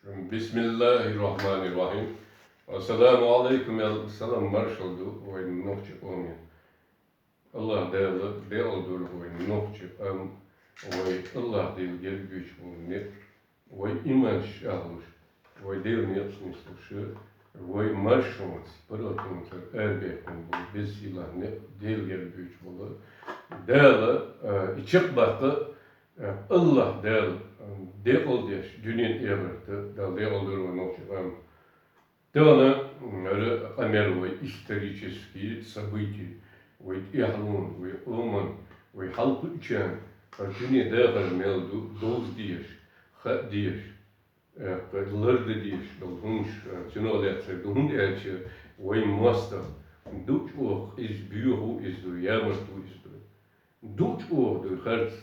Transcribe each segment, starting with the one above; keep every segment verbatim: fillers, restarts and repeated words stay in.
بسم الله الرحمن الرحيم. السلام عليكم, аьлла, салам маршалла ду вай нохчи къоме. АллахӀ Дала декъала дойла вай нохчи къам, вай АллахӀ Дала герга йойташ бола некъ, вай иман чӀоагӀлуш, вай Даьла некъаш нислуш, вай маршонца, паргӀатонца арабаьхкина бола беза сийлахь некъ Дала герга йойташ бола. Дала, а, и чакхбаккха, а, АллахӀ Дала, а, декъала деш дуьнен, эхарта Дала декъала дойла вай нохчи къам. Тахан, м, ара къамел вай исторические события, вай тӀехьалон, вай къаман, вай хьалкхуьучарна, хӀара дуьне дахар мел ду, довза дезаш, хаа дезаш, э, ларда дезаш дола хӀумаш, э, цунах лаьцар ду, хӀунда аьлча вай моастагӀа ду чӀоагӀа къиза, боьха ву иза ду, ямарта ву иза ду. Ду чӀоагӀа ду харц,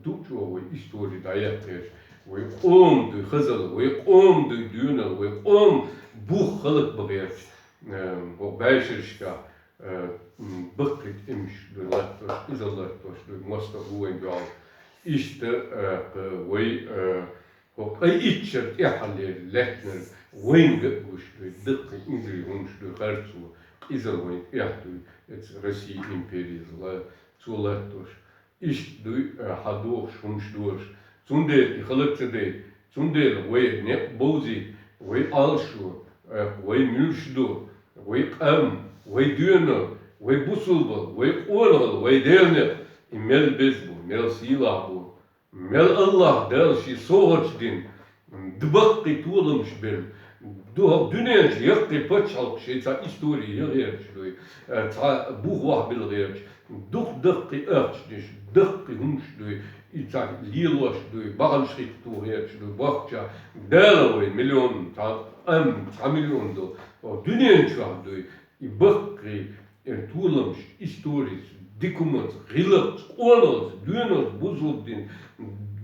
ду чӀоагӀа вай истори дӀаяккха гӀерташ, вай къома ду хазалла, вай къома ду доьналла, вай къома бух хӀалакбаха гӀерташ, э, вай бӀаьшерашка, э, м, баккхий тӀемаш ду латтош, иза латтош ду, моастагӀа ву вайна дуьхьал. Иштта, э, кхы вай, э, хӀокху ткъе итт шера тӀаьххьара лаьттинарг вайна ган а гуш ду, даккхий инзаре хӀумаш ду харцо, къизалла вайна тӀехь ду, эца Россия империяза ла-, цо латтош. Иштта дуй, а, хьадохуш хӀумаш долуш. Цундела и хӀалак ца дайта. Цундела вай некъ бовзийта, вай Ӏалашо, а, вай муьлш ду, вай къам, вай доьналла, вай бусулбалла, вай къонахалла, вай Делан некъ, и мел беза бу, мел сийлахь бу, мел АллахӀ Дала шен совгӀаташ дина, д-, баккхий толамаш бина, ду-, хӀокху дуьнен чу яккхий пачхьалкх шайн цхьа истори яха гӀерташ дуй, э, цхьа бух вахьа билла гӀерташ, дукха даккхий ахчанаш, даккхий хӀумаш дуй, и цхьа лелош дуй, бахьанаш хӀитта тоха гӀерташ дуй, бохкучохь Дала вай миллион, цхьа къам, цхьа миллион ду, хӀокху дуьнен чохь дуй, и баккхий, э, толамаш, историс, дика хӀуманца, гӀиллакхца, къоналлаца, доьналлаца, бусулба дин,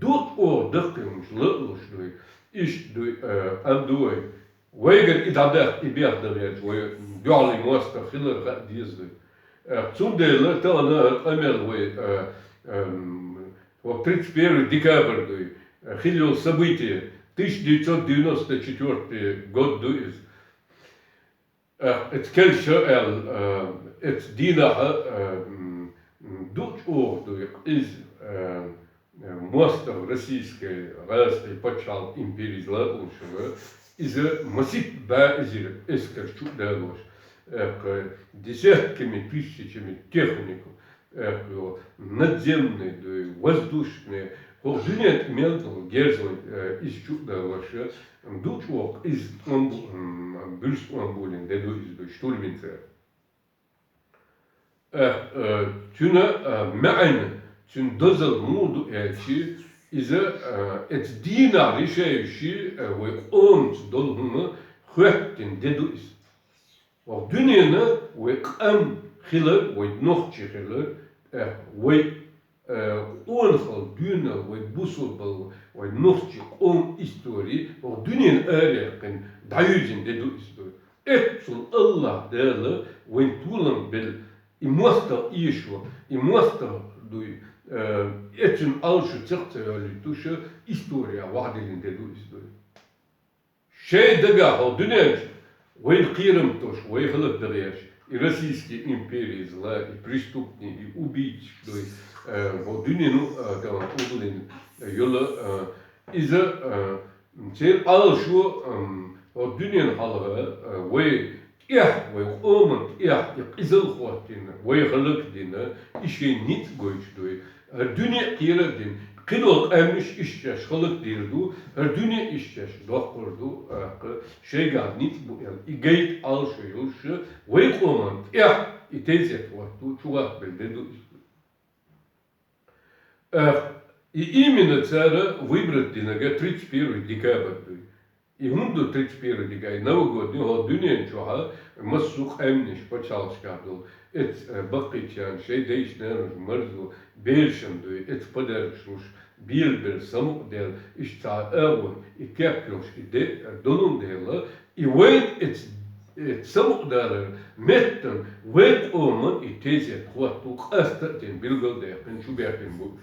дукха чӀогӀа даккхий хӀумаш ла а луш дуй. Иштта дуй, э, къам ду вай. Вайгара и дӀадаккха, и беха дан гӀерташ, вай дуьхьал и моастагӀа хилар хаа деза дуй. Э, цундела тахана къамел вай, э, эм, вот тридцать первый декабрь дуй, э, хилла йолу событие, тысяча девятьсот девяносто четвёртый год ду иза. Э, эца кхел ша аьлла, э, эца дийнахь, э, м, м, ду чӀогӀа дуй, къиза, э, э, моастагӀа российский гӀазкхийн пачхьалкх империяза ла а луш, иза масийтта бӀе эзар эскар чу а далош, э, кхы десятками тысячами технику, э, кхы надземный дуй, воздушный, хӀокху дуьнен тӀе мел долу герз вайн, э, иза чу а далош, ду чӀогӀа къиза тӀом бу-, м, буьрса тӀом булина де ду иза дуй, штурманца. Э, э, цуьнан, э, маьӀна, цуьнан дозалла муха ду аьлча, иза, э, эца дийнахь решающий, э, вай къомаца долу хӀума хоьттина де ду иза. ХӀокху дуьненан вай къам хилар, вай нохчий хилар, тӀаккха вай, э, къонахалла, доьналла, вай бусулбалла, вай нохчий къоман истори хӀокху дуьненан арахь кхин дӀаюьйзина де ду иза дуй. Эццул АллахӀ Дала вайн толам белла, и моастагӀа эшо, и моастагӀа дуй, э, эццун Ӏалашо цхьаъ ца йолуьйтуш, история вахьадиллина де ду иза дуй. Шайн дагахь хӀокху дуьнен чу вайна кхерам тосуш, вай хӀаллакдан гӀерташ, и Российский империяза ла, и преступник, и убийцаш дуй, э, хӀокху дуьнено, э, тахана уллина йолу, э, иза, э, церан Ӏалашо, м, хӀокху дуьненан хьалха, э, вай тӀехь, вай къоман тӀехь и къизалла хӀоттийна, вай хӀаллакдина, и шайн ницкъ гойтуш дуй. ХӀара дуьне а кхера а дина, кхидолу къаьмнаш иштта шаьш хӀаллакдийр ду, хӀара дуьне а иштта шаьш доккхур ду, тӀаккха шайгахь ницкъ бу аьлла, и гайта Ӏалашо йолуш, вай къоман тӀехь и тезет хӀотто чугӀатбелла де ду иза. Эх, и именно цара выбрать динарг тридцать первый декабрь дуй. И хӀунда ду тридцать первый декабрь, новогодний, хӀокху дуьнен чохь массо а къаьмнаш, пачхьалкхашкахь долу, эца, э, баккхийчарна шайн дайша-нанойша марзо, берашна дуй, эца подаркаш луш, белабелла самукъадаьлла, иштта цхьа агӀо, и кеп йолуш, и де долун дела, и вайн эца, эца самукъадалар меттан вайн къоман и тезет хӀотто къаста а дина, билгалдаьккхина, чубаьккхина бу уьш.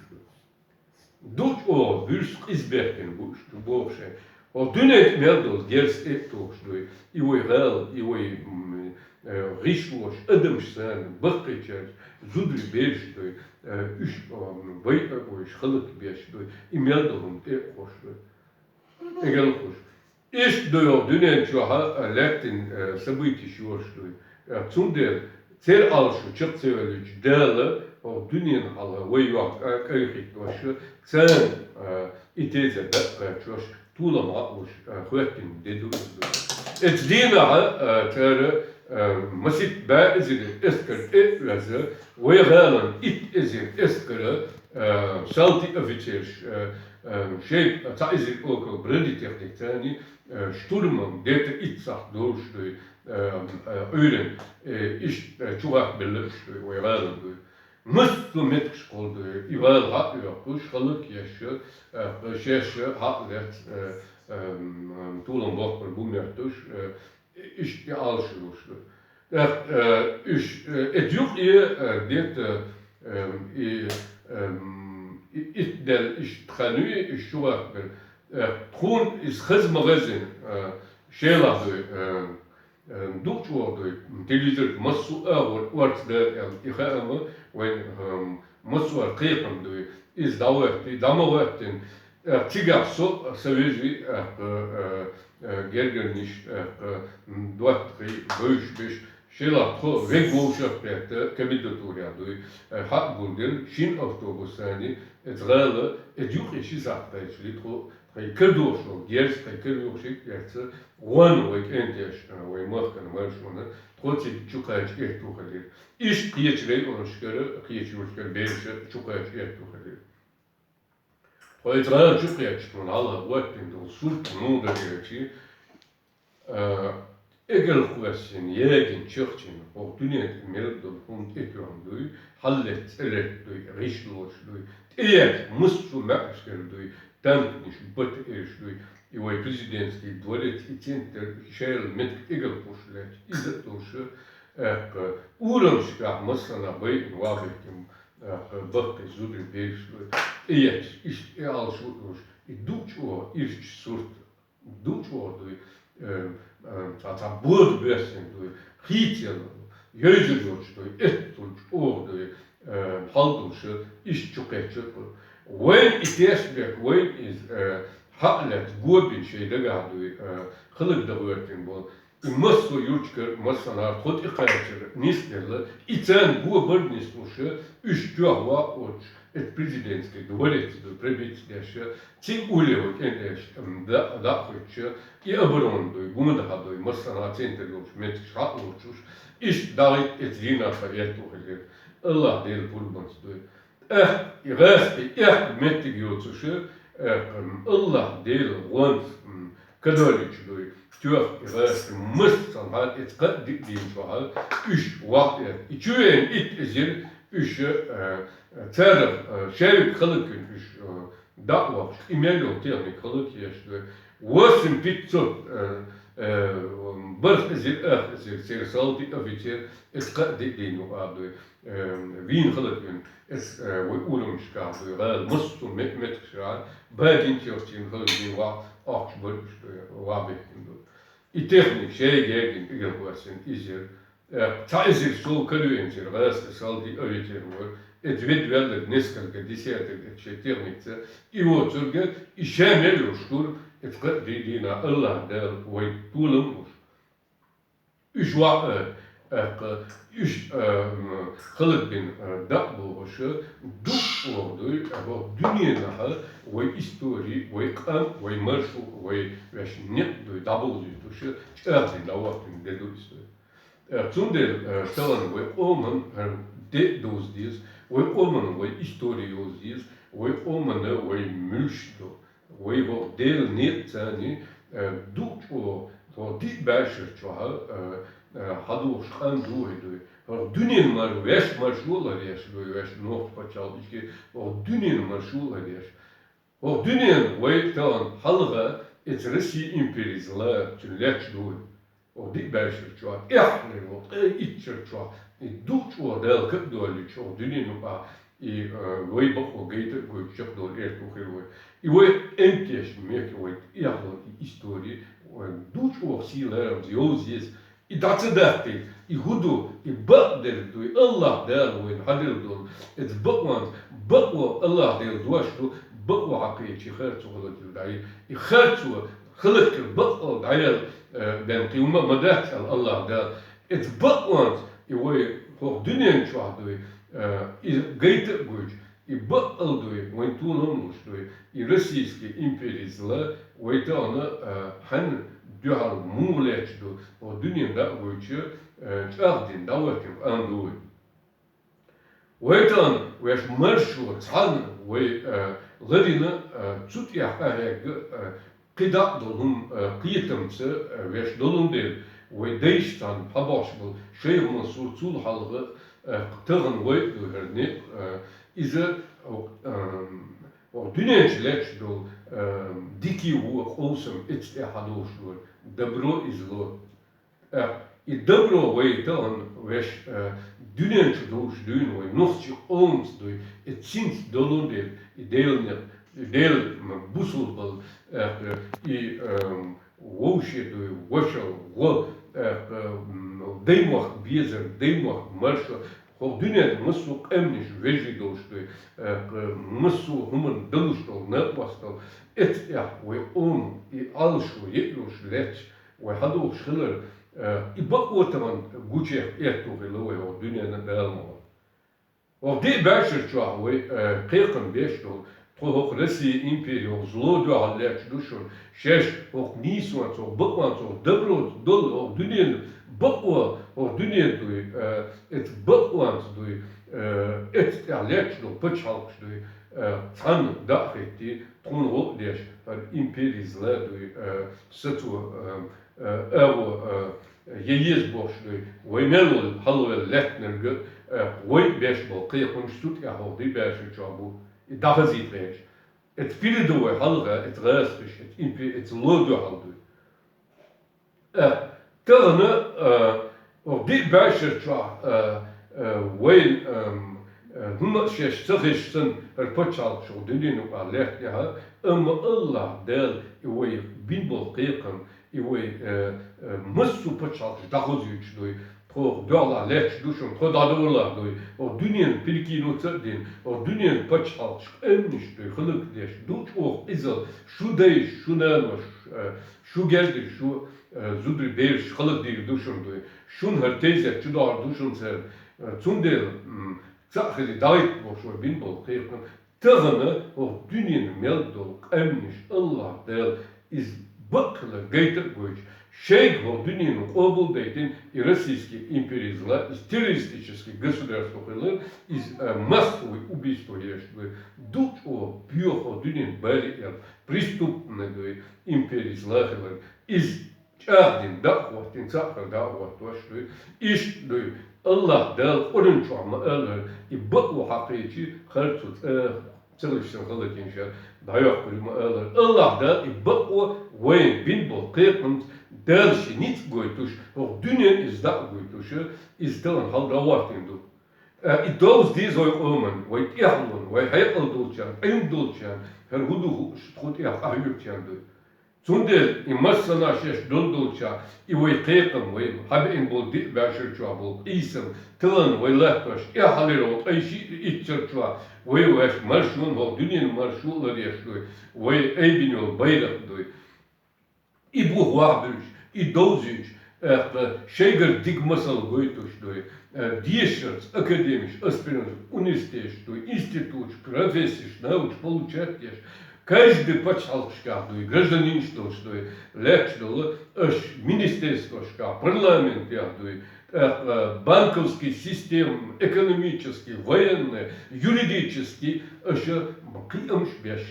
Ду чӀогӀа буьрса къиза баьхкина бу уьш ду боху шайн. ХӀокху дуьнен тӀе мел долу герз тӀе а тухуш дуй, и вай гӀала, и вай, м, э, гӀишлош, адамаш санна, баккхийчаьрца, зударий, бераш дуй, э, уьш, м, вай а вуьйш, хӀаллакбеш дуй, и мел долу хӀума тӀе а хууш дуй. Эгелхуш. Иштта дуй хӀокху дуьнен чохь а лаьттина, э, событеш йоьрзуш дуй. Э, цундела церан Ӏалашо чекх ца йолуьйтуш, Дала хӀокху дуьненан хьалха вай йохка кӀайхӀиттош, царна, э, и тезар дакъа кхачош, толам хьаалуш, э, хӀоьттина де ду иза. Оцу дийнахь, э, цара, э, масийтта бӀе эзар эскар тӀе а оьзна, вай гӀалин итт эзар эскар, э, салти офицераш, э, э, шайн цхьа эзар около бронетехникаца, э, штурмом где-то итт сахьт долуш дуй, э, э, Ӏуьйранна, э, иштта, э, чугӀатбелла уьш дуй, вай гӀала дуй. Массо а меттигаш кхолла дуй, и гӀала хьа а йоккхуш, хӀаллакъеш, э, шаьш хьа а лаьцна, э, э, м, толам боккхур бу моьттуш, э, иштта и Ӏалашо йолуш дуй. ТӀаккха, э, уьш, э, оцу юкъе, э, где-то, э, и, э, и итт даьлла иштта хан юй, уьш чугӀатбелла. Э, тхуна иза хаза ма хезна, э, шелахь дуй, э, э, дукха чӀогӀа дуй, телевизор массо а агӀор орца дара аьлла, и хаам вайн, э, массо а кхайкхам дуй, иза дӀахӀоьттий, дӀа ма хӀоьттина. Э, цигахь со, сан вежарий, э, э, э, гергарниш, э, э, доттагӀий, бевзаш берш, шелахь тхо вега вовшах а кхетта, комендатурехь дуй, э, хьа а гулделла, шина автобус санна, оцу гӀала, оцу юкъе ши сахьт кхачале тхо, тхайн карадогӀуш долу герз, тхайн карайохуш а эцна, вон вай кӀенташ, э, вай махкана маршонан, тхо цига чукхача аьтту хилира. Иштта кхечу районашкара, кхечу юьрташкара бераш чукхача аьтту хилира. Тхо оцу гӀала чукхаьчча, тхуна хьалха хӀоттийна долу сурт муха дара аьлча, а, эгала кхоьссина, ягийна, чекхйина, хӀокху дуьнен тӀе мел долу хӀума тӀетоьхна дуй, хьаллетта, цӀе летта дуй, гӀишлош дуй, тӀеэцна массо а маьӀнаш дерг дуй, танканаш, БТР-аш дуй, и вай президентский дворец, и центр, шайла меттиг эгала кхуьссуш лаьтташ, иза а долуш, тӀаккха урамашкахь массанхьа байина вахийтина, тӀаккха баккхий зударий, бераш дуй, тӀеэцна, иштта и Ӏалашо а йолуш, и дукха чӀогӀа ирча сурт, дукха чӀогӀа дуй, э, э, цхьа, цхьа бода боьссина дуй, хийцаелла, йовзар йоцуш дуй, эццул чӀогӀа дуй, э, хьал долуш, иштта чукхаьчча а тхо. Вайна и тешнабехк, вайна иза, э, хьа а лаьцна, го бина шайн дагахь дуй, э, хӀаллакдан гӀоьртина болу. И массо а юьрташкара, массанхьара тхо тӀекхачар нисделла, и царна го бар нислуш, уьш тоьхна ваха оцу, оцу президентский дворец дуй, пробиться деш, цига уллехь вай кӀенташ, м, дӀа, дӀа а хӀуьттуш, и оборона дуй, гондахьа дуй, массанхьа центр йолчу меттигаш хьа а лоцуш, иштта дӀахӀитта оцу дийнахь тхан аьтту хилира. АллахӀ Делан пурбанца дуй. Эх, и гӀазкхи, эх, меттиг йоцуш, эх, м, АллахӀ Делан гӀонца, м, кадолича дуй, тоьхна и гӀазкхи массанхьара, эцу кхаа-диъ дийнна чохь уьш вахь а, и чу веана итт эзар уьш, э, царах, э, шаьвиг хӀаллаквина уьш, э, дӀа а вахча, и мел йолу техника хӀаллакъеш дуй. Восемь пятьсот, э, э, бархӀ эзар, ах эзар церан салти, офицер, эцу кхаа-диъ дийнна юкъахь дуй, э, вийна хӀаллаквина, эцу, э, вай урамашкахь дуй, гӀала массо а ме-, меттигашкахь, бадин чохь цхьаьна хӀаллакдина вахь, ахча баргаш дуй, вахь беттина дуй. И техника шайга ягийна, эгала кхоьссина иза яра. Э, цхьа эзар сов каравеанчуьра гӀазкхи салти, офицер вара, эцу ведда ваьлларг несколько десяток эцу шайн техникаца, и воцург, и ша мел йолуш тур, эцу кхаа-диъ дийнахь АллахӀ Дала вай толам а луш. Уьш ваха, э, э, уьш, э, м, хӀаллакбина, э, дӀа а бохуш, дукха чӀогӀа дуй, э, хӀокху дуьненахь вай истори, вай къам, вай маршо, вай ваьш некъ дуй, дӀабовзуьйтуш, чӀагӀдина дӀавахийтина де ду иза дуй. Э, цундела, э, тахана вай къоман, э, де а довза деза, вай къоман вай истори йовза деза, вай къоман вай муьлш ду, вай хӀокху Делан некъаца, э, дукха чӀогӀа, хӀокху диъ бӀешар чохь, э, э, хьадогӀуш къам ду вай дуй. ХӀокху дуьненан мар-, ваьш маршо а ларъеш дуй, ваьш нохчийн пачхьалкхе, хӀокху дуьненан маршо а ларъеш. ХӀокху дуьненан вай тахана хьалха эцу Россин империца лаьтташ ду вай. ХӀокху диъ бӀешар чохь, эххале вай, ткъе итт шар чохь, и дукха чӀогӀа Дала кадолуьйтуш хӀокху дуьненан юкъахь, И, э, вай бакъо гайта а гойта чакхдола аьттув хир вай. И вай эмтеш мехка вай тӀехьа и истори, вай дучӀох сийларамза йовза еза. И дӀа ца даккхийта, и хӀу ду, и бакъдерг ду, и Аллахь Дала вайна хьаделла долу. Эца бакъонца, бакъо Аллахь Делла дош ду, бакъо хьакхечи харцо хӀаллакьхила дӀайи. И харцо хӀаллакьхила бакъо дӀаяла, э, бен кхин хӀума а ма дац аьлла Аллахь Дала. Эца бакъонца и вай хӀокху дуьнен чохь дуй, э, и гайта а гуьйчу, и бакъал дуй, вайн толам луш дуй, и российский империзла вай тахана, э, хьанна дуьхьал муха лаьтташ ду, хӀокху дуьнен дӀа а гуьйчу, э, чӀагӀдина дӀахӀоттина къам ду вай. Вай тахана веш маршо цхьаьна вай, э, ларина, э, цу тӀехь къахьегга, э, кхидӀа а долу хӀума, э, кхетамца, э, веш долун дела, вай дайша цхьаьна хьабохуш болу Шайх Мансур цул хьалха, э, тахана вай а ду хӀара некъ, э, иза, э, э, дуьнен чу лаьтташ долу, э, дикий вон къовсам эца тӀехь хьадолуш вара, добро и зло. Э, и добро вай тахана веш, э, дуьнен чу долуш дуьйна вай нохчи къомца дуй, и цинца долун дела, и Делан, и Делан бусулбал, э, и, э, вовше дуй, ваша, во, э, м, даймохк безар, даймохк марша, хӀокху дуьнен массо а къаьмнаш вежарий долуш дуй, э, массо а хӀуманна далуш долу накъостал, эца тӀехь вай къоман и Ӏалашо, еъ йолуш лаьтташ, вай хьадохуш хилар, э, и бакъо тахана гучех аьтту хилла вай хӀокху дуьненна Дала ма ван. ХӀокху диъ бӀешар чохь вай, э, кхайкхам беш долу, тхо хӀокху Россия импери хӀокху зло дуьхьал лаьтташ ду шуна, шаьш хӀокху нийсонца, хӀокху бакъонца, хӀокху доброца долу хӀокху дуьненна бакъо, хӀокху дуьненна дуй, э, эца бакъонца дуй, э, эца тӀехь лаьтташ долу пачхьалкхаш дуй, э, цхьанна дӀа а хӀиттий, тхуна гӀо а деш, хӀара импери зла дуй, э, сацо, э, э, агӀо, э, я еза бохуш дуй, вай мел волу хьалавелла лаьттинарг, э, вай беш болу кхайкхамаш цу тӀехь хӀокху диъ бӀешар чохь бу, и дӀахазийта гӀерташ. Эца передовой хьалха, эца гӀазкхаш, эца импе-, эца ло дуьхьал дуй. Э, тахана, э, хӀокху диъ бӀешар чохь, э, э, вайн, эм, э, хӀума а шаьш ца хезаш санна, хӀара пачхьалкхаш хӀокху дуьненан юкъахь лаьттинехь, амма Аллахь Дала и вай бина болу кхайкхам, и вай, э, э, массо а пачхьалкхаш дӀахозуьйтуш дуй, тхо хӀокху дуьхьалахь лаьтташ ду шуна, тхо дӀадовлахь дуй, хӀокху дуьненан перекинуться а дина, хӀокху дуьненан пачхьалкхаш къаьмнаш дуй, хӀаллакдеш, дучу оха иза, шу дайша, шу нанош, э, шу гергарш, шу, э, зударий бераш хӀаллакдийр ду шуна дуй. Шуна хӀара тезет чу догӀур ду шуна церан. Э, цундела, м, цхьаъ хили дӀахӀитта бохуш вай бина болу кхайкхам. Тахана хӀокху дуьненан мел долу къаьмнаш Аллахь Дала иза бакъ хилар гайта а гойтуш, шайга хӀокху дуьненан къобалдайтина и российский империзла, иза террористический государство хилар, иза, а, массовый убийство еш дуй, дучу оха боьха хӀокху дуьненан бари эр, преступный дуй, империзла хилар, иза чӀагӀдина, дӀа а хӀоттийна, цхьаъ хила дӀа а хӀоттош дуй. Иштта дуй, Аллахь Дала Къуръан чохь ма-аллара, и бакъо хьакхечи, харцо цӀа ца луш санна хӀаллакйина шаьш дӀайоккхур ю ма-аллара. Аллахь Дала и бакъо вайна бина болу кхайкхамца Дала шен ницкъ гойтуш, хӀокху дуьненна иза дӀа а гойтуш, иза тахана хьал дӀахӀоттийна ду. Э, и довза деза вай къоманна, вай тӀаьхьалонна, вай хьекъал долчарна, Ӏилма долчарна, хӀара хӀун ду хууш, тху тӀехь къахьоьгучарна дуй. Цундела и массанхьа шаьш дон долчохь, и вай кхайкхам, вай хьабеана болу диъ бӀешар чохь болу къийсам, тахана вай латтош, тӀаьхьалера вай ткъе шиъ итт шар чохь, вай ваьш маршонан, хӀокху дуьненан маршо а ларъеш дуй, вай айбина йолу байракх дуй. И бух вахь буьлуш, и довзуьйтуш, тӀаккха шайгара дика масал гойтуш дуй, э, дешарца, академиш, аспирантура, университеташ дуй, институташ, профессеш, научаш получать деш, каждый пачхьалкхашкахь дуй, гражданинаш долуш дуй, лаьтташ долу, аша министерствашкахь, парламентехь дуй, тӀаккха банковский система, экономический, военный, юридический, аша кхиамаш беш,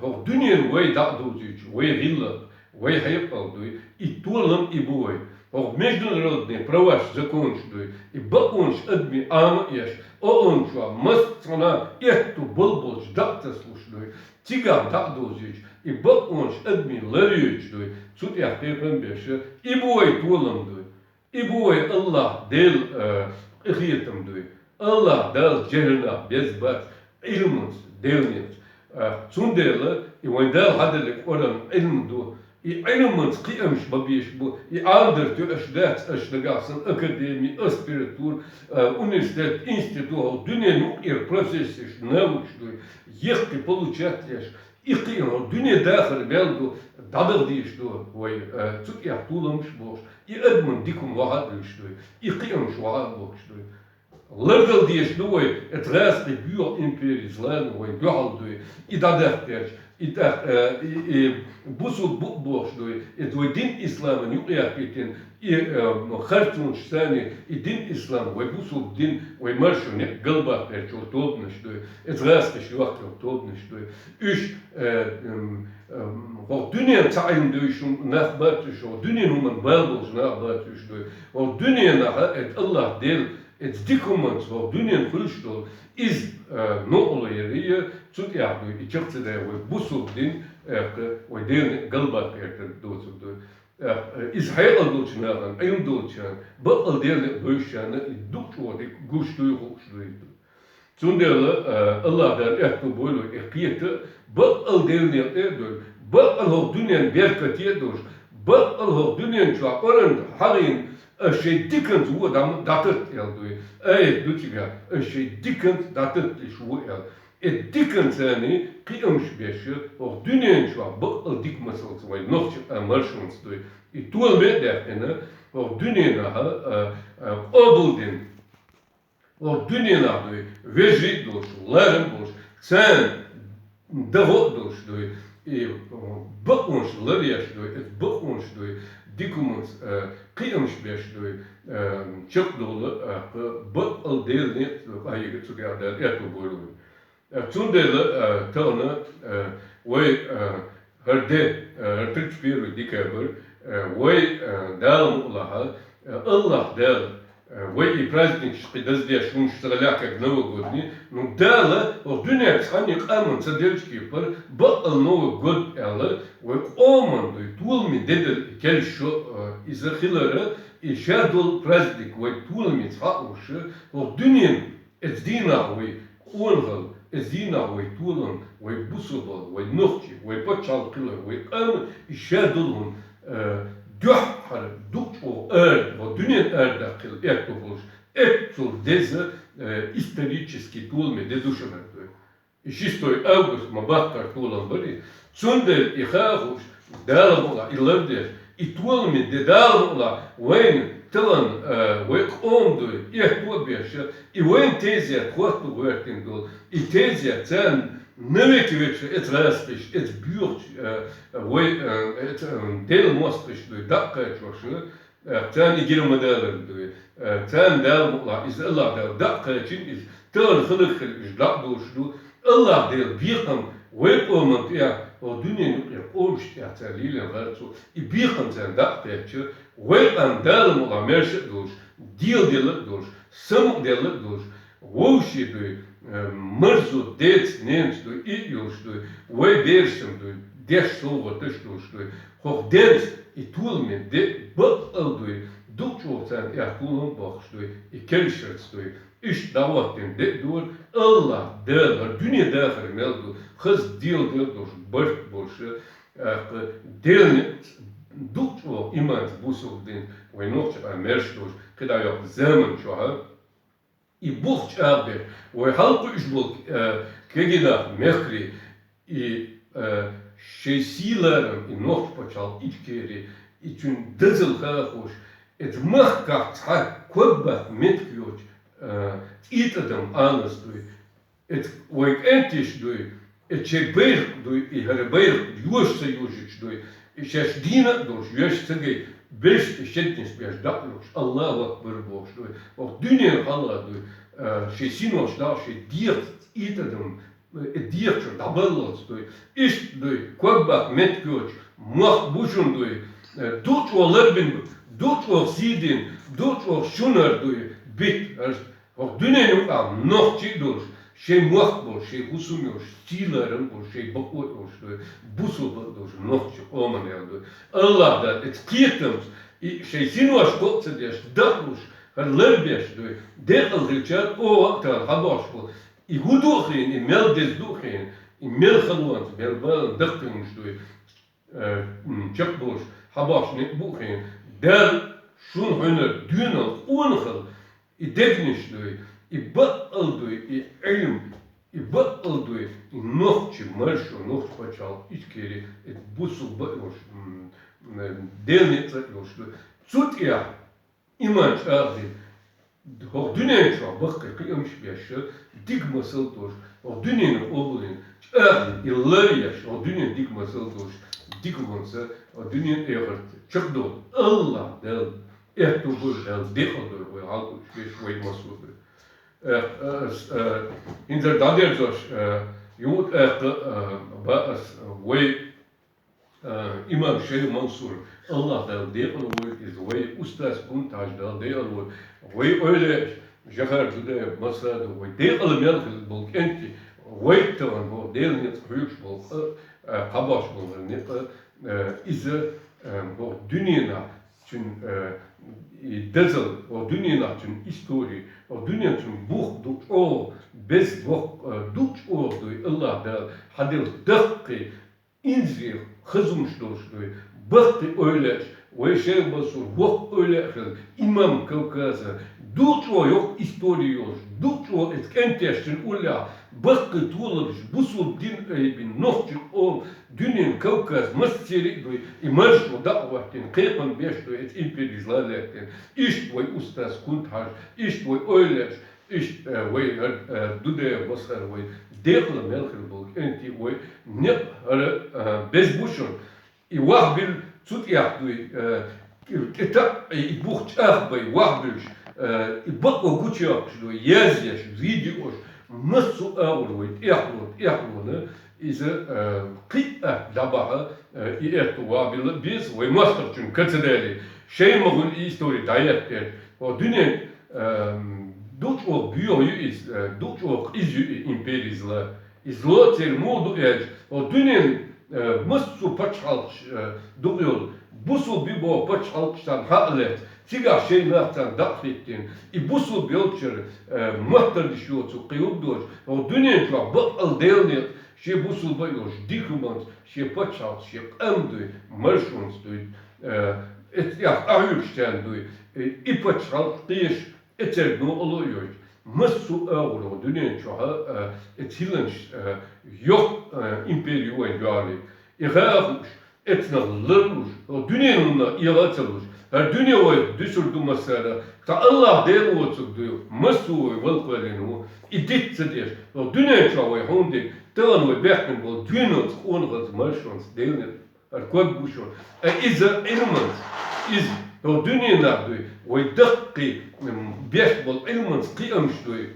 хӀокху дуьненна вай дӀа а довзуьйтуш, вай гӀиллакх, вай хьекъал дуй, и толам и бу вай. ХӀокху международный праваш, законаш дуй, и бакъонаш адамийн Ӏама а еш, ООН чохь массанхьа этту балболчу дӀа а тасалуш дуй, цигахь дӀа а довзуьйтуш, и бакъонаш адамийн ларъюьйтуш дуй, цу тӀехь кхайкхам беш, и бу вай толам дуй, и бу вай Аллахь Дела, э, къинхетам дуй. Аллахь Дала жегьил нах беза бац Ӏилманца, Деланца. Э, цундела и вайн Дала хьаделла Къуръан Ӏилма ду. И Ӏилманца кхиамаш бан безаш ба. И Ӏаламдар тоъаш дац, аша нагахь санна академи, аспирантура, э, университет, институт, хӀокху дуьненан юкъера профессеш, наукаш дуй, яккхий получать еш. И кхиам хӀокху дуьненан дахар мел ду, дӀадаха дезаш ду вай, э, цу тӀехь толамаш а бохуш, и адаман дика хӀума вахьа а дуьйцуш дуй, и кхиамаш вахьа а бохуш дуй. Лардала дезаш ду вай, эцу гӀазкхийн боьха импери злану вайн дуьхьал дуй, и дӀадаккха гӀерташ, и тӀаккха, э, и, и бусулба бу а бохуш дуй, эцу вай дин исламан юкъаяхийтина, и, э, харцонаш санна, и дин ислам, вай бусулба дин, вай маршо некъ галбаккха гӀерташ йолу тобанаш дуй, эцу гӀазкхаша йохка йолу тобанаш дуй. Уьш, э, м, м, хӀокху дуьненан цхьа Ӏилма дуьйцуш нах бац уьш, хӀокху дуьненан хӀуманна бала болуш нах бац уьш дуй. ХӀокху дуьненахь эцу Аллахь Дела эцу дика хӀуманца хӀокху дуьненан хуьлуш долу, иза, э, новкъарло ярий, цу тӀехь дуй, и чекх ца дай вай бусулба дин, э, вай Делан галбаккха гӀертар доцург дуй. Э, иза хьекъал долчу нахана, Ӏилма долчарна, баккъал Делан некъ бевзачарна и дукха чӀогӀа дика гуш дуй, хууш дуй. Цундела, э, Аллахь Дала аьтто бойла вай, и кхета, баккъал Делан некъ а дуй, баккъал хӀокху дуьненан беркате а долуш, баккъал хӀокху дуьнен чохь Къуръан хьахийна, аша шайн диканца вон дӀа-, дӀататта аьлла дуй. Аят ду цигахь, аша шайн диканца дӀататта аша вон аьлла. И диканца царна кхиамаш беш, хӀокху дуьнен чохь баккъал дика масалца вайн нохчийн къам маршонца дуй. И толаме а даьккхина, хӀокху дуьненахь, а, а, къобалдина. ХӀокху дуьненахь дуй, вежарий а долуш, ларам а болуш, царна дагӀо а долуш дуй, и бакъонаш ларъеш дуй, эцу бакъонаш дуй, дика хӀуманца, э, кхиамаш беш дуй, э, чекхдолу, э, баккъал Делан некъ, къахьега цу тӀехь Дала аьтто бойла вай. Э, цундела, э, тахана, э, вай, э, хӀара де, э, хӀара тридцать первое декабрь, э, вай, э, Дала мукъалахь, э, Аллахь Дала, э, вай и праздникаш кхин даздеш хӀумнаш ца лаьхкарг Новый год ни, ну, Дала хӀокху дуьненчу цхьанне къаман ца делча кепара, баккъал Новый год аьлла, вай къоман дуй, толаме де дара и кхерча шо, э, иза хилара, и шадолу праздник вай толаме цхьаъ луш, хӀокху дуьненан Эцу дийнахь вай къонахалла, эцу дийнахь вай толам, вай бусалбалла, вай нохчий, вай пачхьалкх хилар, вай къам, и шадолу хӀума, э, дуьххьара дукха чӀогӀа ара, хӀокху дуьненан арадаккха хила аьтто болуш, эццул деза, э, исторически толаме де ду шуна дуй. И шестой август ма баккхара толам барий, цундела и хаа хууш, Дала мукъалахь и лардеш, и толаме де Дала мукъалахь вайна тахана, э, вай къоман дуй, аьтто а беш, и вайна тезет хӀотто гӀоьртина долу, и тезет царна навеки веча эцу гӀазкхаша, эцу боьхачу, э, вай, э, эцу, э, Делан мостагӀаша дуй, дӀа а кхачош, э, царна и гира ма далар дуй, э, царна Дала мукъалахь, иза Аллахь Дала дӀа а кхачийна иза, тахана хиларх хила уьш дӀа а долуш ду. Аллахь Дела бекхам вай къоман тӀехь, хӀокху дуьненан юкъера къомашна тӀехь цара лелийна харцо, и бекхам царна дӀа а кхаьчча, вай къам Дала мукъалахь маьрша а долуш, дела делла а долуш, самукъаделла а долуш, вовшийн дуй, э, марзо деца, ненаца дуй, и а йолуш дуй, вай берашна дуй, деш совгӀаташ а долуш дуй, хӀокху денца и толаме де баккъал дуй, дукха чӀогӀа царна тӀехь толам а боккхуш дуй, и кхерчарца дуй. Иштта дӀахӀоттийна де а дора, Аллахь Дала хӀара дуьне дахар мел ду, хаза дела делла долуш, барт болуш, тӀаккха Делан некъаца дукха чӀогӀа иманца бусалба динца вай нохчийн къам маьрша долуш, кхидӀа йоккху заман чохь, и бух чӀагӀбеш, вай хьалакхуьуш болу, э, кегий нах, мехкарий, и, э, шайн сий-ларам, и нохчийн пачхьалкх Ичкери, и цуьнан дозалла хаа хууш, эцу махкахь цхьа ког баккха меттиг йоцу, э, цӀийта адам Ӏанас дуй. Эцу вайн кӀенташ дуй, эцу шайн байракх дуй, и хӀара байракх йоша ца йожуьйтуш дуй, и шаьш дийна а долуш, вешан ца гайта, берш и шеднаш беш дӀа а лохуш, Аллаху акбар бохуш дуй, хӀокху дуьненан хьалха дуй, а, шайн синош дӀа а, шайн дегӀаца цӀийта адам, э, дегӀа чуьра дӀабаллалц дуй, иштта дуй, ког баккха меттиг йоцуш, мохк бу шуна дуй, э, дукха чӀогӀа ларбина, дукха чӀогӀа сий дина, дукха чӀогӀа шунара дуй, битта, хӀокху дуьненан юкъахь нохчий а долуш, шайн мохк болуш, шайн хӀусам йолуш, сий-ларам болуш, шайн бакъо а йолуш дуй, бусалба а долуш, нохчийн къоман ял дуй. Аллахь Дала эцу кхетамца, и шайн синош кхоъ ца деш, дакъалуш, Лар беш дуй. Декъал хилчар, оха а тан хьабош бу. И хӀу ду хин, и мел дез ду хин, и мел халонца, мел балан даккхинуш дуй. Э, м, чакхболуш, хьабош не бу хин. Дел шун хьуьнар дуьйнал къонахал, и дегнаш дуй, и бакъал дуй, и Ӏилм, и бакъал дуй, и нохчи маршо, нохчи пачхьалкх Ичкери, и бусулба йолуш, м, м, Делан ницкъ йолуш дуй. Цу тӀехь иман чӀагӀдина, хӀокху дуьнен чохь баккхий кхиамаш беш, дика масал долуш, хӀокху дуьненан къобалдина, чӀагӀдина, и лар еш, хӀокху дуьненан дика масал долуш, дика вонца, хӀокху дуьненан эхарт чекхдолу. АллахӀ Дала аьтту гур Дала декъал дойла вай хьалкхуьуш беш вай массо а. Э, э, э, хӀинца дӀадерзош, э, юкъа тӀаккха, э, бан ас, э, вай Э, имам Шайх Мансур, АллахӀ Дала декъала войла иза, вай устаз Кунташ, Дала декъала войла, вай ойла еш, Жохар Дудаев Масада, вай декъала мел хилла болу кӀентий, вай тахана боху Делан ницкъ хьоьгуш болу, э, э, кхабош болу некъа, э, иза, э, боху дуьненахь цуьнан, э, и дазал, боху дуьненахь цуьнан истори, боху дуьненахь цуьнан бух ду чӀогӀа, беза боху, э, ду чӀогӀа дуй, АллахӀ Дала хьан делла даккхий, инзаре хазумаш долуш дуй, баккхий ойла еш, вай Шайх Мансур воккха ойла а хилла, имам Кавказа, ду чӀогӀа йоккха истори йолуш, ду чӀогӀа иза кӀентешна уллехь, баккхий толабаш, бусулба дин айбина, нохчий къоман, дуьненан Кавказ, массерий а дуй, и маршо дӀа а хӀоттийна, кхайкхам беш дуй, иза империца ла а лаьттина. Иштта вай устаз Кунтхьажа, иштта вай ойла еш, Иштта, э, вай, э, э, Дудаев Масхар вай декъала мел хилла болу кӀентий вай некъ хӀара, э, беза бу шуна. И вахбилла цу тӀехь дуй, э, кӀи-, кӀитаъ, и бух чӀагӀбай вахбуьлуш, э, и бакъо гучуйоккхуш дуй, язъеш, видеош, массо а агӀор вай тӀехьло, тӀехьлона, иза, э, кхин а атта дӀабахьа, э, и аьтту вахбилла а беза, вай мостагӀчун кацадали, шайн ма хуьлу и истори дӀаеттера. Хьо дуьнен Эм, ду чӀогӀа боьха ю иза, э, ду чӀогӀа къиза ю и империца ла. Иза лоцийра муха ду аьлча, хьо дуьненан, э, массо а пачхьалкхаш, э, дукха йолу, бусулба боху пачхьалкхаш царна хьа а лаьцна, цигахь шайн нах царна дӀа а хӀиттийна, и бусулба йолчара, э, маттардаш йоцург кхин хӀума доцуш, хьо дуьнен чохь бакъал Делан некъа шен бусулба а йолуш, дика хӀуманца шен пачхьалкх, шен къам дуй, маршонца дуй, э, эцу тӀехь къахьоьгуш царна дуй, э, и пачхьалкх кхеша, Эцерг новкъарло а йойтуш, массо а агӀор дуьнен чохь а, э, эца хӀилланаш, э, йоккха, э, импери ю вайн дуьхьал. И хаа хууш, эцнах ларлуш, дуьненан хӀуманах эгӀа а ца луш, хӀара дуьне вай дуьсур ду массара, цхьа АллахӀ Дела воцург ду, массо а вай валла кхоьллина ву, и диц ца деш, дуьнен чохь вай хьуна дерг, тахана вай баьхкина болу дуьйналц, къонахалц, маршонца, Делан ХӀара ког бу шуна. Ткъа иза Ӏилманца, иза, хӀо дуьненахь дуй, вай даккхий, м, беш болу Ӏилманца кхиамаш дуй.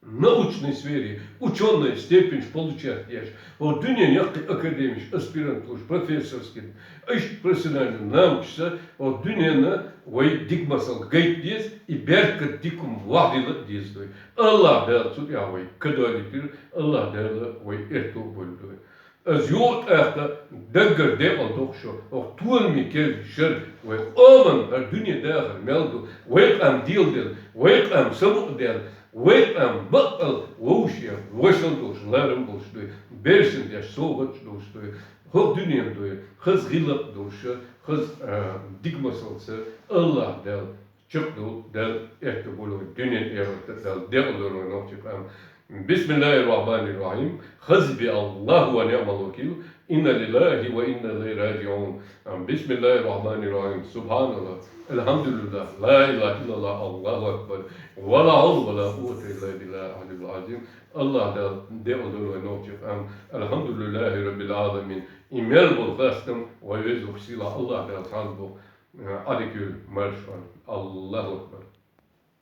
Научный сфере, учёная степеньш получать деш, хӀо дуьнен яккхий академиш, аспирантуш, профессорский, иштта профессиональный наукашца, хӀо дуьненна вай дика масал гайта деза, и беркат дика хӀума вахьдила а деза дуй. АллахӀ Дала цу тӀехь вай кадолитира, АллахӀ Дала вай эрто а болу дуй. Ас юкъа тӀаккха даггара декъал дохуш, хӀокху толаме кегий шар вай къоман хӀара дуьне дахар мел ду, вай къам деладелла, вай къам самукъадаьлла, вай къам баккъал вовшех вошалла долуш, ларам болуш дуй, бершина деш совгӀаташ долуш дуй, хӀокху дуьненан дуй, хаза гӀиллакх долуш, хаза, а, дика масалца АллахӀ Дала чекхдолу Дала, аьтто болу вай дуьнен, эхартан Дала декъалдолу вай нохчийн къам. بسم الله الرحمن الرحيم. حسبي الله ونعم الوكيل. إنا لله وإنا إليه راجعون. بسم الله الرحمن الرحيم. سبحان الله. الحمد لله. لا إله إلا الله. الله أكبر. ولا حول ولا قوة إلا بالله العلي العظيم. АллахӀ Дала декъалдолу вай нохчийн къам. الحمد لله رب العالمين. И мел болу хастам вай Везачу Сийлахь АллахӀ Дала цхьаьна бу. Ӏадика юьйла, марша ван. الله أكبر.